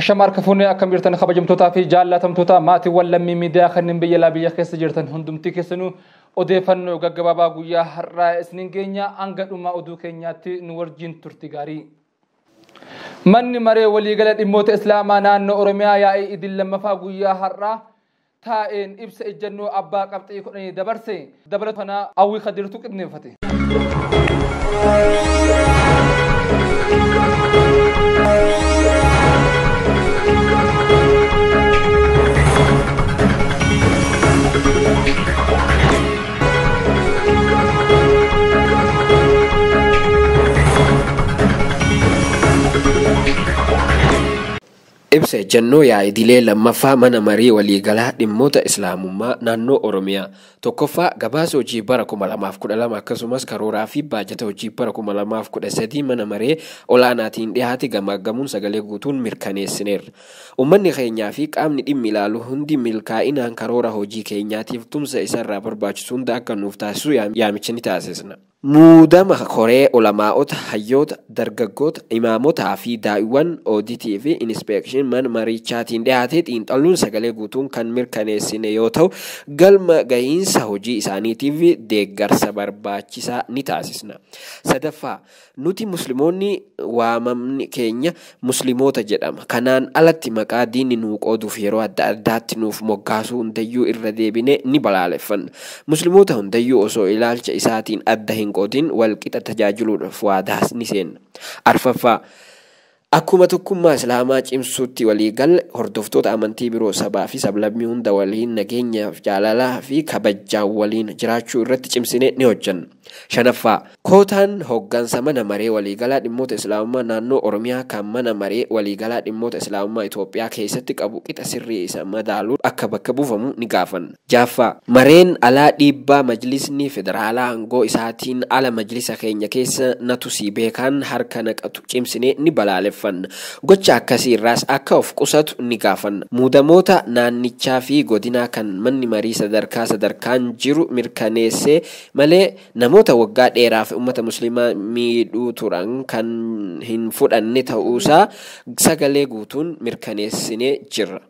Ashama harka fuunee akkam jirtan kabajamtootaa fi jaallatamtoota maatiiwwan lammii miidiyaa kanneen biyya laa biyya keessa jirtan hundumtii keessanuu odeeffannoo gaggabaabaa guyyaa har'aa isiniin geenya hanga dhuma oduu keenyaatti nu wajjin turti gaarii. Manni maree waliigala dhimmoota Islaamaa naannoo Oromiyaa yaa'ii idil lammaffaa guyyaa har'aa taa'een ibsa ejjennoo abbaa qabxii 10 dabarse. Dabalata kanaa Hawwii Kadirtu qindeeffate. Ibsa ejjennoo yaa'ii idilee lammaffaa mana marii waliigalaa dhimmoota Islaamummaa naannoo Oromiyaa. Tokkoffaa, gabaasa hojii bara 2012 akkasumas karooraa fi baajata hojii bara 2013 mana maree olaanaatiin dhiyaate gamaaggamuun sagalee guutuun mirkaneessineerra. Uummanni keenyaa fi qaamni dhimmi ilaalu hundi milkaa'inaan karoora hojii keenyaatiif tumsa isarraa barbaachisu hunda akka nuuf taasisu yaamicha ni taasisna. Muudama koree ulamaa'ota, hayyoota, dargaggoota, imaamotaa fi daa'iwwan ooditii fi inspeekshinii mana marichaatiin dhiyaate xiinxaluun sagalee guutuun kan mirkaneessine yoo ta'u, galma gahiinsa hojii isaaniitiif deeggarsa barbaachisaa ni taasisna. Sadaffaa, nuti musliimoonni waamamni keenya musliimoota jedhama. Kanaan alatti maqaa diinni nuu qooduuf yeroo adda addaatti nuuf moggaasuu hundayyuu irra deebine ni balaaleffanna. Musliimoota hundayyuu osoo ilaalcha isaatiin adda hin qoodin walqixa tajaajiluudhaaf waadaas ni seenna. Arfaffaa, akkuma tokkummaa Islaamaa cimsuutti waliigalle hordoftoota amantii biroo sabaa fi sablammii hunda waliin nageenyaaf jaalalaa fi kabajaan waliin jiraachuu irratti cimsinee ni hojjenna. Shanaffaa, kootaan hooggansa mana maree waliigalaa dhimmoota Islaamummaa naannoo Oromiyaa kan mana maree waliigalaa dhimmoota Islaamummaa Itoophiyaa keessatti qabu qixa sirrii isa madaaluun akka bakka buufamu ni gaafanna. Jaaffaa, mareen alaa dhiibbaa majlisni federaalaa aangoo isaatiin ala majlisa keenya keessa natu si beekaan harka naqatu cimsinee ni balaaleffanna. Gocha akkasii irraas akka of qusatu ni gaafanna. Muudamoota naannichaa fi godinaa kan manni marii sadarkaa sadarkaan jiru mirkaneessee malee namoota waggaa dheeraaf uummata musliimaa miidhuu turan kan hin fudhanne ta'uusaa sagalee guutuun mirkaneessinee jirra.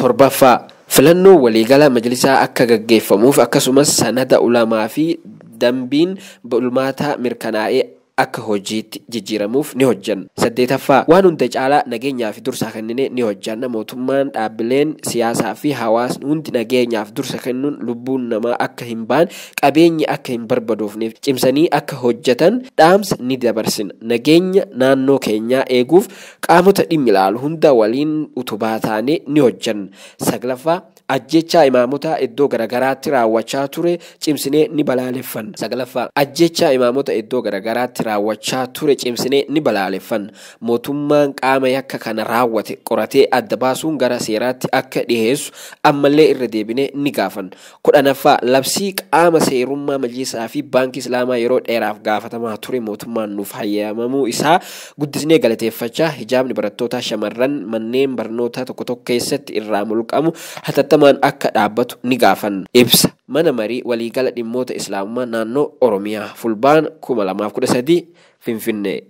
Torbaffaa, filannoo waliigalaa majlisaa akka gaggeeffamuuf akkasumas sanada ulamaa fi dambiin bulmaataa mirkanaa'ee akka hojiitti jijjiiramuuf ni hojjenna. Saddeetaffaa, waan hunda caalaa nageenyaa fi dursa kenninee ni hojjenna. Mootummaan, dhaabbileen siyaasaa fi hawaasni hundi nageenyaaf dursa kennuun lubbuun namaa akka hin baane, qabeenyi akka hin barbadoofneef cimsanii akka hojjetan dhaamsa ni dabarsina. Nageenya naannoo keenyaa eeguuf qaamota dhimmi ilaalu hunda waliin utubaa taanee ni hojjenna. Saglaffaa, ajjechaa imaamota iddoo garagaraatti raawwachaa ture cimsinee ni balaaleffanna. Saglaffaa, ajjechaa imaamota iddoo garagaraatti raawwachaa ture cimsinee ni balaaleffanna. Mootummaan qaama yakka kana raawwate qoratee adda baasuun gara seeraatti akka dhiheessu ammallee irra deebinee ni gaafanna. Kudhanaffaa, labsii qaama seerummaa majlisaa fi baankii Islaamaa yeroo dheeraaf gaafatamaa ture mootummaan nuuf hayyamamuu isaa guddisnee galateeffachaa hijaabni barattootaa shamarran manneen barnootaa tokko tokko keessatti irraa mulqamu hatattamaan akka dhaabbatu ni gaafanna. Ibsa mana marii waliigala dhimmoota Islaamummaa naannoo Oromiyaa Fulbaana 2013 Finfinnee.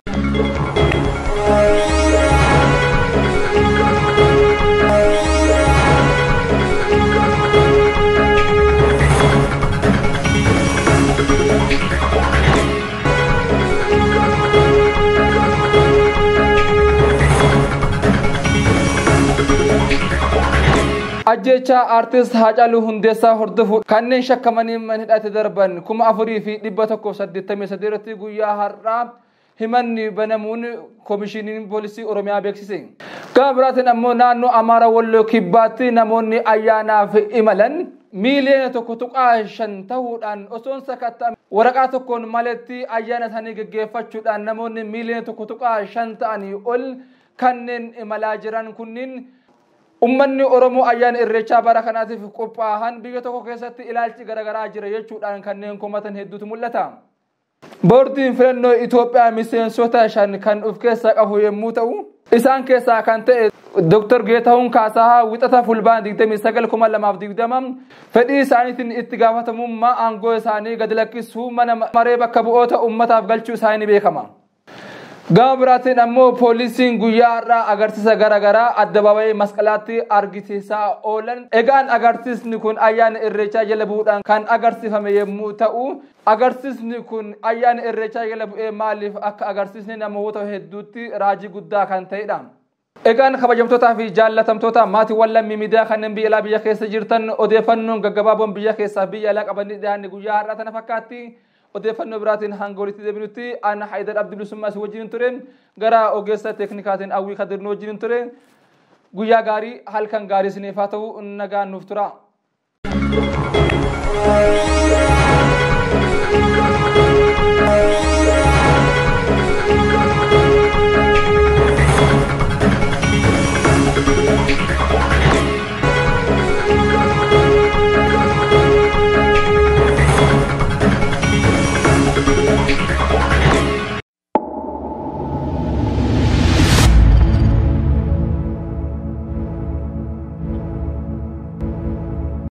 Ajjeechaa aartist Haacaaluu Hundeessaa hordofuun kanneen shakkamanii mana hidhaatti darban 4183 irratti guyyaa har'aa himanni banamuun koomishiniin poolisii Oromiyaa beeksise. Gama biraatiin ammoo naannoo Amaaraa Walloo Kibbaatti namoonni ayyaanaaf imalan miiliyoona 1.5 ta'uudhaan osoon sakatta'ame waraqaa tokkoon maletti ayyaana isaanii gaggeeffachuudhaan namoonni miiliyoona 1.5 ta'anii ol kanneen imalaa jiran kunniin Uummanni Oromoo ayyaana Irreechaa bara kanaatiif qophaa'an biyya tokko keessatti ilaalchi garaagaraa jira jechuudhaan kanneen komatan hedduutu mul'ata. Boordiin filannoo Itoophiyaa miseensota 5 kan of keessaa qabu yommuu ta'u, isaan keessaa kan ta'e Dr. Geetahuun Kaasahaa wixata fulbaana 29 2020 fedhii isaaniitiin itti gaafatamummaa aangoo isaanii gadi lakkisuu mana maree bakka bu'oota uummataaf galchuu isaanii ni beekama. Gama biraatiin ammoo poolisiin guyyaa har'aa agarsiisa garaagaraa addabaabayii Masqalaatti argisiisaa oolan. Egaan agarsiisni kun ayyaana Irreechaa jala bu'uudhaan kan agarsiifame yommuu ta'u, agarsiisni kun ayyaana Irreechaa jala bu'ee maaliif akka agarsiisni namoota hedduutti raajii guddaa kan ta'edha. Egaan kabajamtootaa fi jaallatamtoota maatiiwwan Lammii Miidiyaa kanneen biyya alaa biyya keessa jirtan, odeeffannoon gaggabaaboon biyya keessaa biyya alaa qabanii dhiyaanne guyyaa har'aa tana fakkaatti. Odeeffannoo biraatiin hanga walitti deebinutti, ana Haayidar Abdibilisummaa si wajjin ture, gara ogeessa teeknikaatiin Awwii Kadirnuu wajjin ture. Guyyaa gaarii, halkan gaarii isiniif haa ta'u, nagaan nuuf tura.